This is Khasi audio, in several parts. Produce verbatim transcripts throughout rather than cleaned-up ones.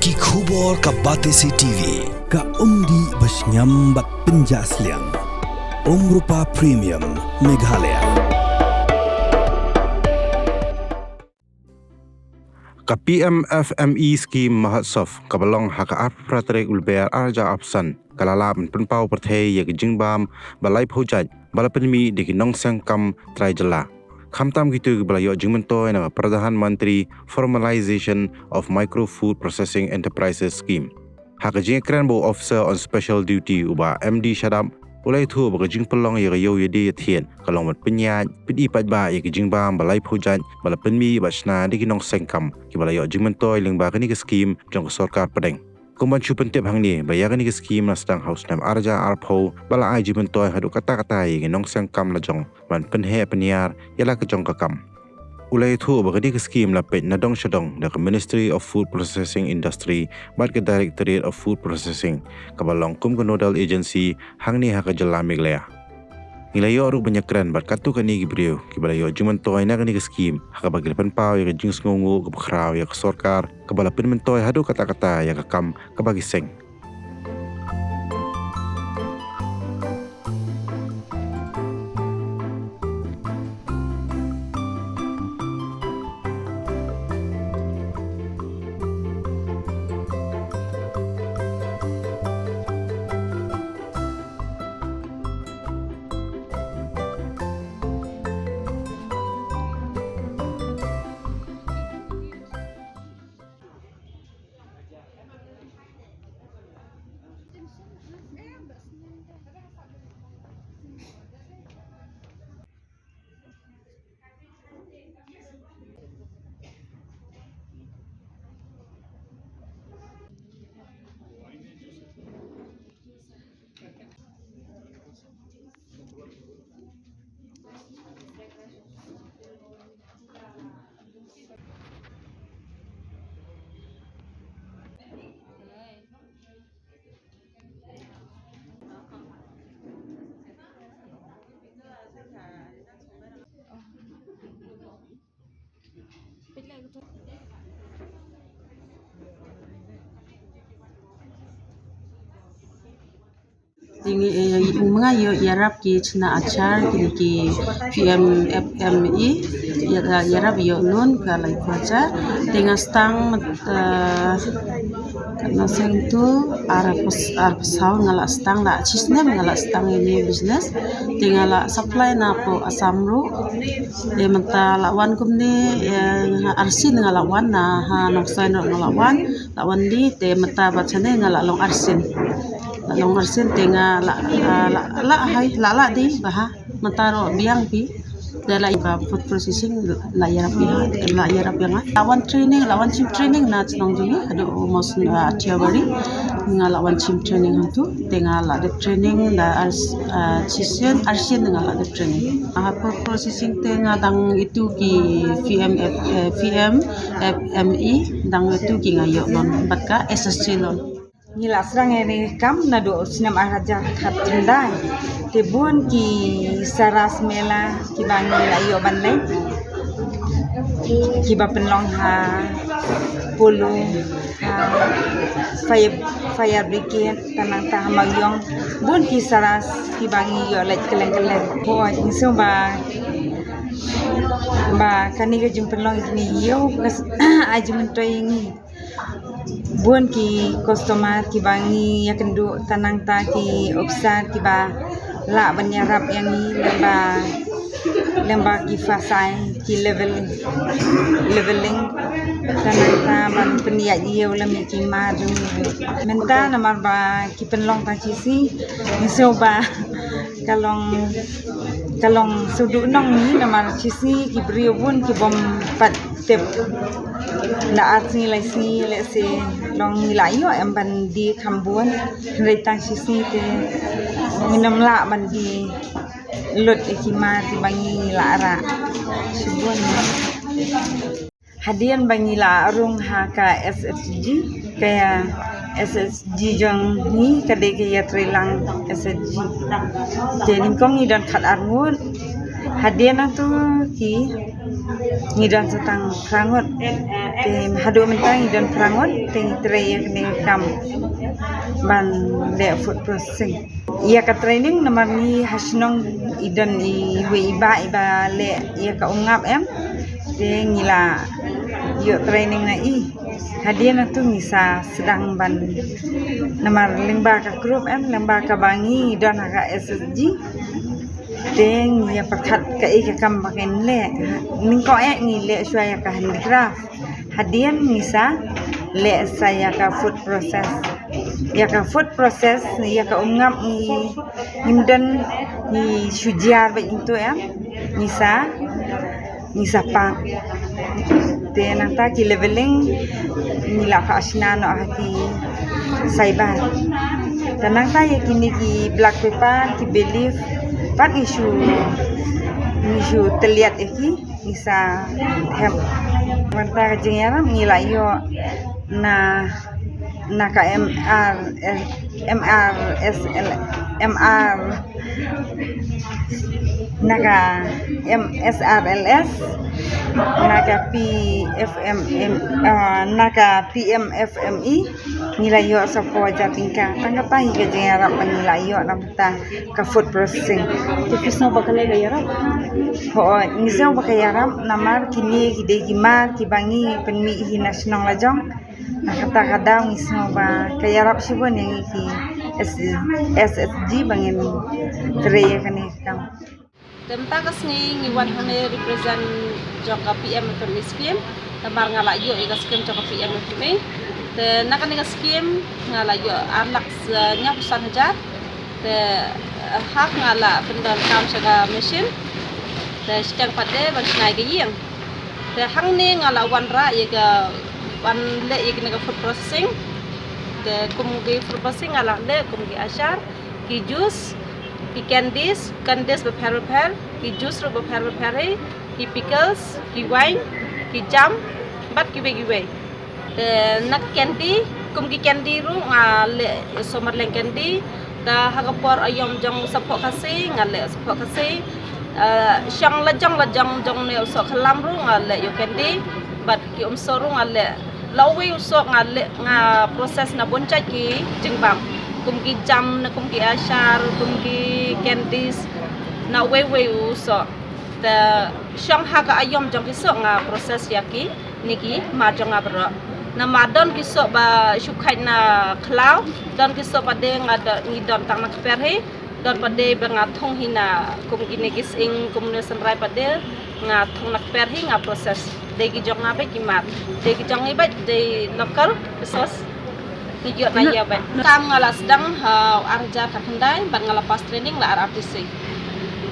Ki khubor ka Batesi T V, ka umdih ba shngiam bad pynjah sliang. Umrupa Premium, Meghalaya. Ka P M F M E Scheme Mahotsav kaba long ha ka arphew phra tarik u Lber arhajar arphew san ka la lah ban pynpaw pyrthei ïa ka jingbam ba laiphew jait ba la pynmih da ki nongseng kam trai jylla, khamtam kito kiba la ïoh jingmyntoi na ka Pradhan Mantri Formalization of Micro Food Processing Enterprises Scheme. Ha ka jingïakren bad u Officer on Special Duty u Bah M D Shadap, u la ïathuh ba ka jingpynlong ïa ka ïew ïadie ïathied ka long ban pynïaid, pyni paidbah ïa ka jingbam ba laiphew jait ba la pynmih bad shna da ki nongseng kam kiba la ïoh jingmyntoi lyngba kane ka skhim jong ka sorkar pdeng. Kum ban shu pyntip hangne ba ïa kane ka skhim la sdang ha u snem arhajar arphew ba la ai jingmyntoi haduh katta katta ïa ki nongseng kam la jong ban pynheh pynhiar ïa la ka jong ka kam. U la ïathuh ba kane ka skhim la peit na dong sha dong da ka Ministry of Food Processing Industry bad ka Directorate of Food Processing kaba long kum ka nodal agency hangne ha ka jylla Meghalaya. Ngi la ïoh ruh ban ïakren bad katto katne ki briew kiba la ïoh jingmyntoi na kane ka skhim ha kaba ki la pynpaw ïa ka jingsngewnguh kaba khraw ïa ka sorkar kaba la pynmyntoi haduh katta katta ïa ka kam kaba ki seng. Te ngi, eh, nga ïoh ïarap ki chna achar kine ki P M F M E, ïa, ïarap ïoh loan ka laiphew hajar. Te nga sdang, eh, ka nongseng tu arphew, arphew saw nga la sdang, la shisnem nga la sdang ïa ine i business. Te nga la supply na poh Assam ruh. Te mynta la wan kumne, eh, arsien nga la wan, na ha Nongstoiñ ruh nga la wan. La wan dei, te mynta bad shane nga la long arsien. La long arsien te nga la, ah, la, la hai, la, la dei bha. Mynta ruh biang phi. Te la ïa ba food processing la ïarap ïa, la ïarap ïa nga. La wan training, la wan shim training na chnong jong ngi haduh almost, ah, Tiawari. Nga la wan shim training hangtu. Te nga la dep training da ars-, ah, shisien, arsien nga la dep training. Ha food processing te nga dang itu ki P M F, eh, P M F M E, dang itu ki nga ïoh loan bad ka S S G loan. Ngi la sdang ïa kane ka kam naduh snem arhajar khatkhyndai. Te bun ki saras mela kiba ngi la ïoh ban leit, kiba pynlong ha Polo, ha fire, fire brigade, tang nangta ha Mawïong. Bun ki saras kiba ngi ïoh leit kylleng kylleng. Hooid, ngi sngew ba, ba kane ka jingpynlong ïa kine ki ïew ka ai jingmyntoi ïa ngi. Bun ki customer kiba ngi ïakynduh, tang nangta ki officer kiba lah ban ïarap ïa ngi lyngba, lyngba ki fasai, ki level, leveling. Tang nangta ban pynïaid ïew lem ïa ki mar jong ngi. Mynta namar ba ki pynlong tang shi sngi, ngi sngew ba ka long, ka long sngewdon ngi namar shi sngi ki briew bun ki bym pat tip. La ar sngi lai sngi lehse long ngi la ïoh em ban die kham bun. Hynrei tang shi sngi te ngim lah ban die lut ïa ki mar kiba ngi la rah. Shibun. Hadien ba ngi la rung ha ka S H G, ka S H G jong ngi ka dei ka ïatreilang S H G. Te nyngkong ngi don khatar ngut, Hadien nangtu ki ngi don sa tang phra ngut. Te haduh mynta ngi don phra ngut te ngi trei ïa kane ka kam ban leh food processing. Ïa ka training namar ngi ha shnong i don iwei i bah iba leh ïa ka umngap em. Te ngi la ïoh training na i. Hadien nangtu ngi sa sdang ban namar lyngba ka group em lyngba kaba ngi don ha ka S S G. Te ngi ïa pyrkhat kaei ka kam ba ngin leh. Nyngkong eh ngi leh shuwa ïa ka handicraft. Hadien ngi sa leh sa ïa ka food process. Ïa ka food process ïa ka umngap ngi ngim don ngi shu jia beit ngi tu em. Ngi sa ngi sa pang. Te nangta ki leveling ngi la phah shna noh ha ki saibar. Te nangta ïa kine ki black pepper ki bay leaf pat ngi shu ngi shu tylliat ïa ki ngi sa hep. Nangta ka jingïarap ngi la ïoh na na ka M R M R S L M R na ka M S R L S na ka P F M M ah, na ka P M F M E ngi la ïoh sa phew hajar tyngka. Tang kata hi ka jingïarap ba ngi la ïoh na bynta ka food processing. Te phi sngew ba ka leh ka ïarap? Hooid, ngi sngew ba ka ïarap namar kine ki dei ki mar kiba ngi pynmih hi na shnong la jong. Na kata ka daw ngi sngew ba ka ïarap shibun ïa ngi ki S S G ba ngin trei ïa kane ka kam. Te mynta ka sngi ngi wan hangne represent jong ka P M F M E scheme. Namar nga la ïoh ïa ka scheme jong ka P M F M E. Te na kane ka scheme nga la ïoh ar lak hynñiewphew san hajar. Te half nga la pyndonkam sha ka machine. Te shiteng pat de ban shna ïa ka ïing. Te hangne nga la wanrah ïa ka ban leh ïa kane ka food processing. Te kum ki food processing nga la leh kum ki achar, ki juice, ki candies, candies bapher bapher, ki juice ruh bapher bapher hi, ki pickles, ki wine, ki jam bad kiwei kiwei. Te na ka candy, kum ki candy ruh nga leh sohmyrleng candy. Te ha ka por aïom jong u saphoh Khasi nga leh sohphoh Khasi. Shong la jong la jong jong ne u soh khlam ruh nga leh ïa u candy. Bad ki umsoh ruh nga leh, la uwei u soh nga leh, nga process na bun jait ki jingbam. Kum ki jam ne kum ki achar, kum ki candies, na uwei uwei u soh. Te shong ha ka aïom jong ki soh nga process ïa kine ki mar jong nga baroh. Namar don ki soh ba shu khait na khlaw, don ki soh ba de nga ngi don tang na kper hi. Don pat de ba nga thung hi na kum kine ki sying, kum ne synrai pat de nga thung na kper hi nga process. Dei ki jong nga beit ki mar, dei ki jong ngi beit dei local resource. Ni jot na ïa beit. Kam nga la sdang ha ar hajar khatkhyndai bad nga la pass training la R R T C.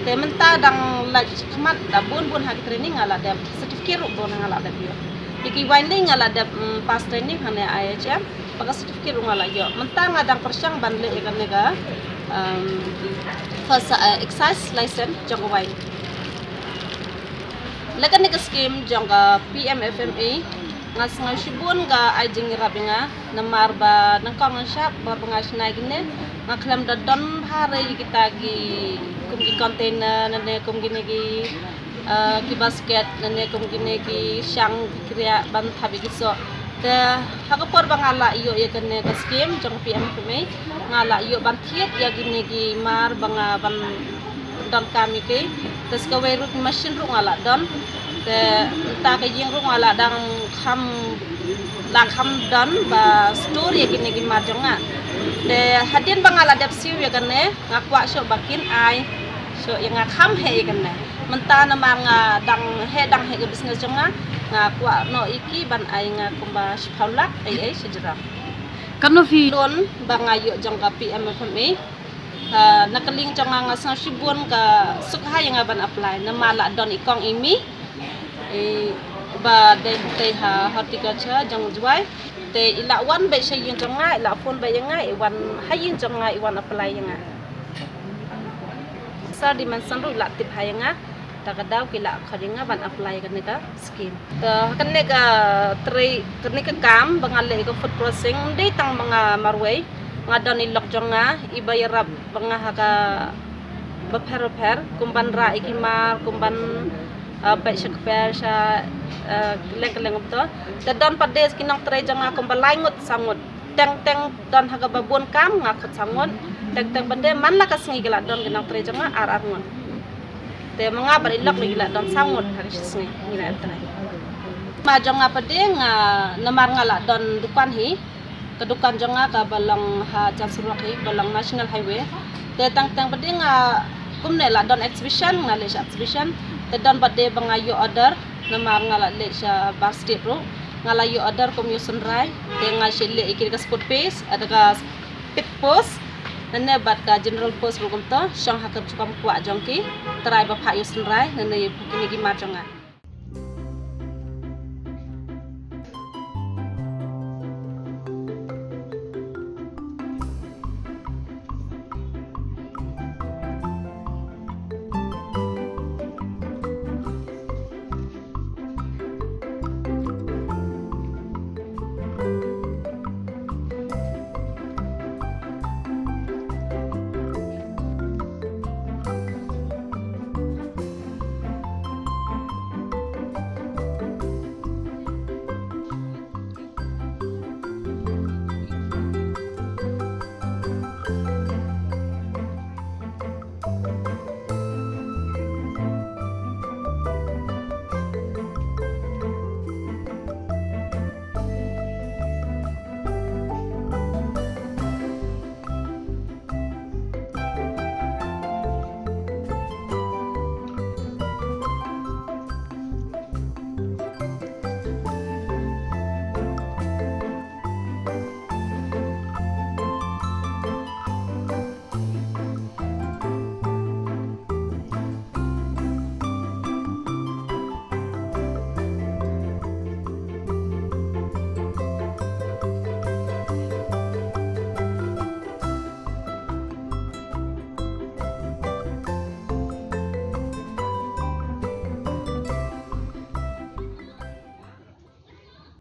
Te mynta dang la khmat da bun bun ha ki training nga la dep certificate ruh bun nga la dep ïoh. Ïa ki wine dei nga la dep pass training hangne I H M. Ba ka certificate ruh nga la ïoh. Mynta nga dang pyrshang ban leh ïa kane ka first excise license jong ka wine. Leh kane ka scheme jong ka P M F M E nga sngew shibun ka ai jingïarap ïa nga namar ba nyngkong nga shah por ba nga shna ïa kine nga khlem da don bha re ïa kita ki kum ki container ne kum kine ki ki basket ne kum kine ki shang ki kriah ban thap ïa ki soh. Te ha ka por ba nga la ïoh ïa kane ka scheme jong P M F M E nga la ïoh ban thied ïa kine ki mar ba nga ban donkam ïa ki. Te sa kawei ruh machine ruh nga la don. Te mynta ka ïing ruh nga la dang kham la kham don ba store ïa kine ki mar jong nga. Te hadien ba nga la dep siew ïa kane nga kwah shuh ba kin ai shuh ïa nga kham heh ïa kane. Mynta namar nga dang heh dang heh ka business jong nga nga kwah noh ïa ki ban ai nga kumba shiphew lak ei ei shajrong. Katno phi loan ba nga ïoh jong ka P M F M E. Na ka liang jong nga nga sngew shibun ka suk ha ïa nga ban apply namar la don i kong i mei ba dei tei ha horticulture jong Jowai. Te i la wan beit sha ïing jong nga i la phone beit ïa nga i wan ha ïing jong nga i wan apply ïa nga. Sir Dimanson ruh i la tip ha ïa nga. Ta ka daw ki la khot ïa nga ban apply kane ka scheme. Te kane ka trei kane ka kam ba nga leh ka food processing dei tang ba nga marwei nga don i lok jong nga i ba ïarap ba nga ha ka Pher pher, kum ban rah ïa ki mar, kum ban, eh, peit sha kper sha, eh, kylleng kylleng kumto. Te don pat de ki nongtrei jong nga kumba lai ngut saw ngut. Teng teng don ha kaba bun kam nga khut saw ngut. Teng teng pat de man la ka sngi ki la don ki nongtrei jong nga ar ar ngut. Te ma nga bad i lok ruh ki la don saw ngut ha ka shi sngi ngi la trei. Ma jong nga pat de nga namar nga la don dukan hi. Ka dukan jong nga kaba long ha Chansri Wroh hi, ba long National Highway. Te teng teng pat de nga kumne la don exhibition, nga leit sha exhibition. Te don pat de ba nga ïoh order, namar nga la leit sha bar state ruh. Nga la ïoh order kum ïoh synrai. Te nga shu leh ïa ki da ka speed post, eh, da ka speed post. Nangne bad ka general post ruh kumto, shong ha ka jukom kwah jong ki. Trai ba phah ïoh synrai, nangne ïa kine ki mar jong nga.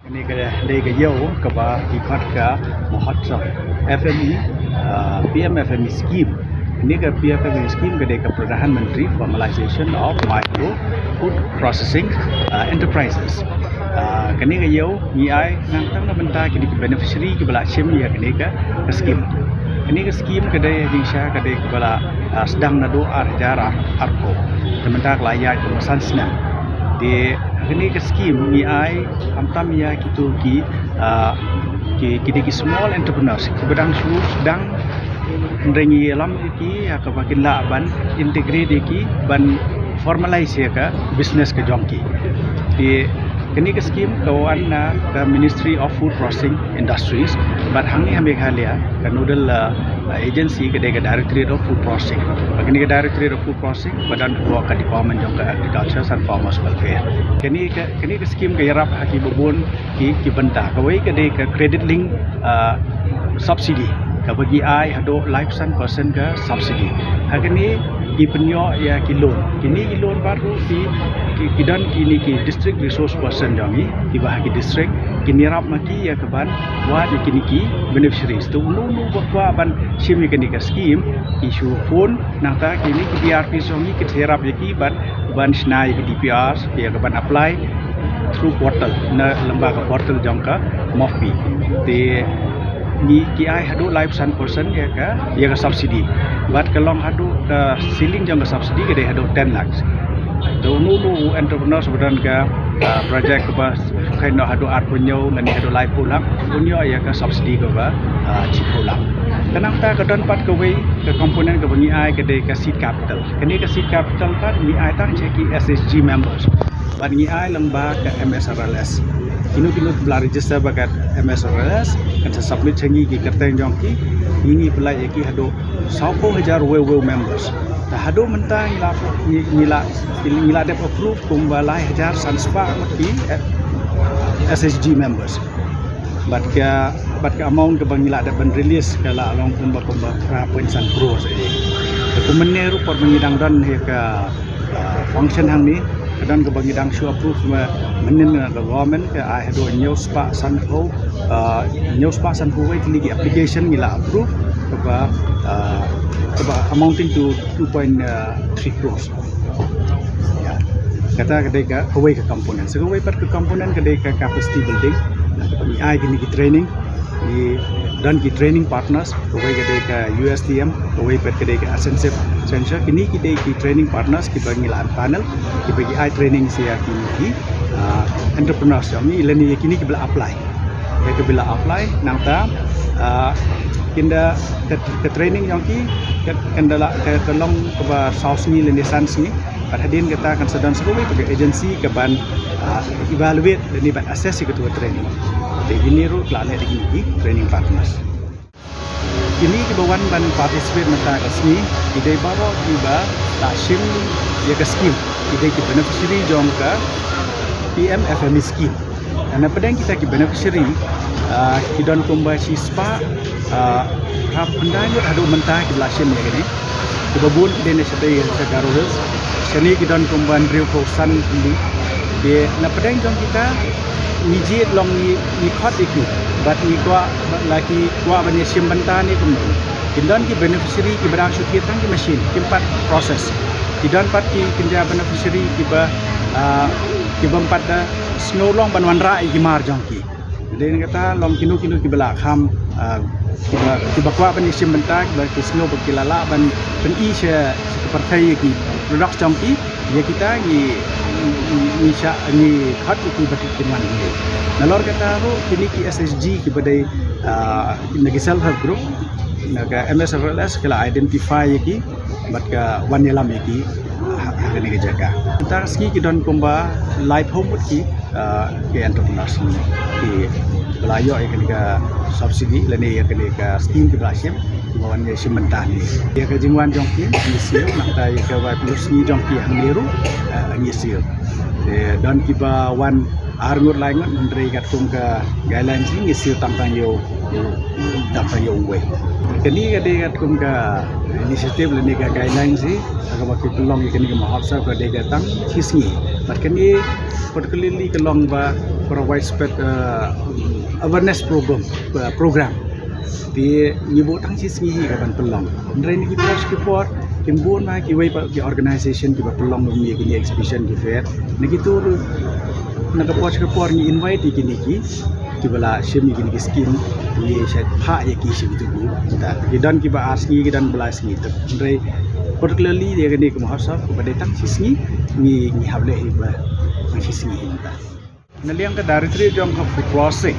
Kane ka dei ka ïew kaba ki khot ka Mahotsav F M E, ah, P M F M E scheme. Kane ka P M F M E scheme ka dei ka Pradhan Mantri Formalization of Micro Food Processing, ah, Enterprises. Ah, kane ka ïew ngi ai nang tang na bynta kine ki beneficiary kiba la shim ïa kane ka, ka scheme. Kane ka scheme ka dei jingshisha ka dei kaba la, ah, sdang naduh ar hajar arphew. Te mynta ka la ïaid kum san snem. Te kane ka scheme ngi ai khamtam ïa kito ki, ah, ki, ki dei ki small entrepreneurs kiba dang shu dang, hynrei ngi ïalam ïa ki ïa kaba kin lah ban integrate ïa ki ban formalize ïa ka business ka jong ki. Te kane ka scheme ka wan na ka Ministry of Food Processing Industries, bad hangne ha Meghalaya ka nodal, ah, agency ka dei ka Directorate of Food Processing. Bad kane ka Directorate of Food Processing ba don hapoh ka department jong ka Agriculture and Farmers Welfare. Kane ka, kane ka scheme ka ïarap ha kiba bun ki, ki bynta. Kawei ka dei ka credit link, ah, subsidy kaba ngi ai haduh laiphew san percent ka subsidy. Ha kane ngi pynïoh ïa ki loan. Kine ki loan pat ruh ki, ki, ki don kine ki district resource person jong ngi kiba ha ki district kin ïarap ma ki ïa kaban wad ïa kine ki beneficiaries. Te uno uno ba kwah ban shim ïa kane ka scheme ki shu phone, nangta kine ki D R P jong ngi kin sa ïarap ïa ki ban, ban shna ïa ki D P Rs ïa kaban apply through portal, na lyngba ka portal jong ka MOFPI. Te ngi, ki ai haduh laiphew san percent ïa ka, ïa ka subsidy. Bad ka long haduh ka ceiling jong ka subsidy ka dei haduh ten lakhs. Te uno uno u entrepreneur ba don ka, ah, project kaba kheiñ noh haduh arphew hynñiew ngan ïa haduh laiphew lak, un ïoh ïa ka subsidy kaba, ah, shiphew lak. Te nangta ka don pat kawei ka component kaba ngi ai ka dei ka seed capital. Kane ka seed capital pat ngi ai tang sha ki S H G members. Bad ngi ai lyngba ka M S R L S. Kino kino ba la register bad ka M S R L S kan sa submit sha ngi ki kyrteng jong ki. Ngi, ngi pynlait ïa ki haduh sawphew hajar uwei uwei u members. Te haduh mynta ngi la, ngi, ngi la, ngi la dep approve kumba lai hajar san spah ngut ki, eh, S H G members. Bad ka, bad ka amount kaba ngi la dep ban release ka la long kumba, kumba phra point san crore ïa. Te kumne ruh por ba ngi dang don hi ka, ah, function hangne, ka don kaba ngi dang shu approve ma, mynnin na ka government ka ai haduh hynñiew spah sanphew, ah, hynñiew spah sanphew wei tylli ki application ngi la approve. Kaba, uh, kaba amounting to two point three crores. Ya. Kata ka dei ka kawei ka component. Sa kawei pat ka component ka dei ka capacity building. Kaba ngi ai kine ki training, ngi don ki training partners, kawei ka dei ka U S T M, kawei pat ka dei ka Ascensive Accenture. Kine ki dei ki training partners kiba ngi la empanel, kiba ngi ai training sha kine ki, uh, entrepreneurs jong ngi lane kine kiba la apply. Ïa kiba la apply nangta, ah, kynda ka, ka training jong ki, ka, kynda la, ka, ka long kaba saw sngi lane san sngi. Bad hadien kata kan sa don sa kawei ka agency kaban, ah, evaluate lane ban assess ïa katu ka training. Te kine ruh ki la leh da kine ki training partners. Kine kiba wan ban participate mynta ka sngi ki dei baroh kiba la shim ïa ka scheme, ki dei ki beneficiary jong ka P M F M E scheme. Na pdeng kita ki beneficiary, ah, ki don kumba shispah, ah, hynriew khyndai ngut haduh mynta kiba la shim ïa kane. Kiba bun ki dei na shatei sha Garo Hills. Shane ki don kumba hynriewphew san tylli. Te na pdeng jong kita ngi jied long ngi, ngi khot ïa ki bad ngi kwah, bad la ki kwah ban ïashim bynta ne kumno. Ki don ki beneficiary kiba dang shu thied tang ki machine, kim pat process. Ki don pat ki kynja beneficiary kiba, ah, kiba ym pat da sngew long ban wanrah ïa ki mar jong ki. Dei na kata long kino kino kiba la kham, ah, kiba, kiba kwah ban ïashim bynta, kiba ki sngew ba ki la lah ban pyni sha, sha ka pyrthei ïa ki products jong ki, ïa kita ngi, ngi, ngi shah, ngi khot ïa ki ba ki kin wan. Nalor kata ruh kine ki S H G kiba dei, ah, na ki self help group, na ka M S F L S ka la identify ïa ki bad ka wan ïalam ïa ki ha, ha kane ka jaka. Mynta ka sngi ki don kumba laiphew ngut ki, ah, ki entrepreneurs ki, kiba la ïoh ïa kane ka subsidy lane ïa kane ka scheme kiba la shim, kiba wan ïashim bynta hangne. Ïa ka jingwan jong ki ngi siew, nangta ïa ka wan pynlong sngi jong ki hangne ruh, ah, ngi siew. Te don kiba wan ar ngut lai ngut, hynrei katkum ka guidelines ngi siew tang tang ïa u, tang tang ïa uwei. Kane ka dei katkum ka initiative lane ka guidelines hi, ha kaba ki pynlong ïa kane ka Mahotsav ka dei ka tang shi sngi. Bad kane particularly ka long ba for a widespread, uh, awareness program, uh, program. Te ngi buh tang shi sngi hi ka ban pynlong. Hynrei na ki por sha ki por kin bun ma kiwei pat ki organization kiba pynlong ïa kine exhibition ki fair. Na kitu ruh na ka por sha ka por ngi invite ïa kine ki, kiba la shim ïa kine ki scheme, ngi shait phah ïa ki sha kitu ki. Te ki don kiba ar sngi, ki don ba lai sngi. Te hynrei particularly ïa kane ka Mahotsav kaba dei tang shi sngi, ngi, ngi hap leh hi ba tang shi sngi hi mynta. Na liang ka Directorate jong ka Food Processing,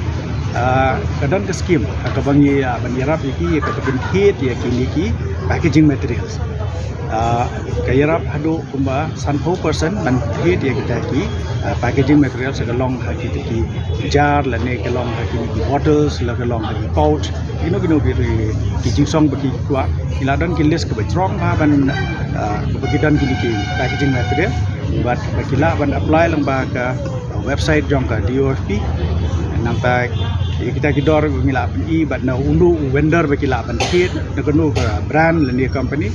ah, ka don ka scheme, ah, kaba ngi, ah, ban ïarap ïa ki, ïa kaba kin thied ïa kine ki packaging materials. Ah, ka ïarap haduh kumba sanphew percent ban thied ïa kita ki, ah, packaging materials, ka long ha kita ki jar, lane ka long ha kine ki bottles, la ka long ha ki pouch, kino kino ki, ki jingsong ba ki kwah. Ki la don ki list kaba jrong bha ban, ah, kaba ki don kine ki packaging material. Bad ba ki lah ban apply lang ba ka website jong ka D O F P. Nangta ïa kita ki dor ngi lah pyni bad na uno u vendor ba ki lah ban thied, na kano ka brand lane company.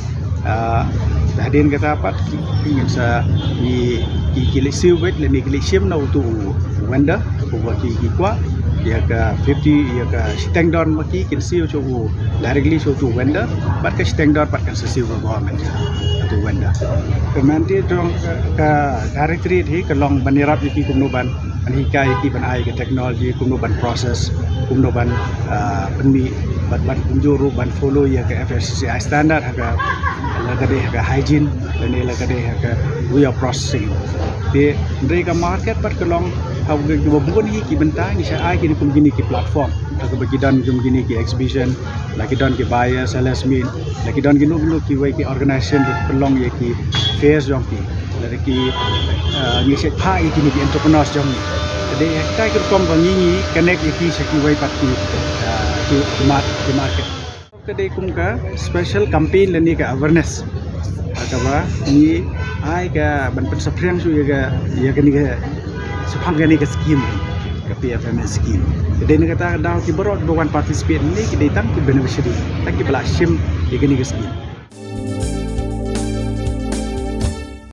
Ah, hadien kata pat ki, ki ngin sa ngi, ki, ki leh siew beit lane ki leh shim na uto u vendor uba ki, ki kwah. Ïa ka fifty, ïa ka shiteng don ma ki kin siew sha u directly sha uto u vendor. Bad ka shiteng don pat kan sa siew ka government, uto u vendor. Ka mandate jong ka, ka Directorate hi ka long ban ïarap ïa ki kumno ban, ban hikai ïa ki ban ai ka technology, kumno ban process, kumno ban, ah, pynmih, ban, ban kumjuh ruh ban follow ïa ka F S S A I standard ha ka, la ka dei ha ka hygiene, lane la ka dei ha ka way of processing. Te hynrei ka market pat ka long, ha ka, kiba bun hi ki bynta ngi shah ai kine kum kine ki platform. Ha kaba ki don kum kine ki exhibition, la ki don ki buyers, sellers meet, la ki don kino kino kiwei ki organization ki pynlong ïa ki fairs jong ki. Lada ki, eh, ngi shait phah ïa kine ki entrepreneurs jong ngi. Te dei ha kita ki rukom ba ngi, ngi connect ïa ki sha kiwei pat ki, eh, ki mar-, ki market. Ka dei kum ka special campaign lane ka awareness. Ha kaba ngi ai ka ban pynsaphriang shuh ïa ka, ïa kane ka, shaphang kane ka scheme ka P F M S scheme. Ka dei na kata ka daw ki baroh kiba wan participate ne ki dei tang ki beneficiary, tang kiba la shim ïa kane ka scheme.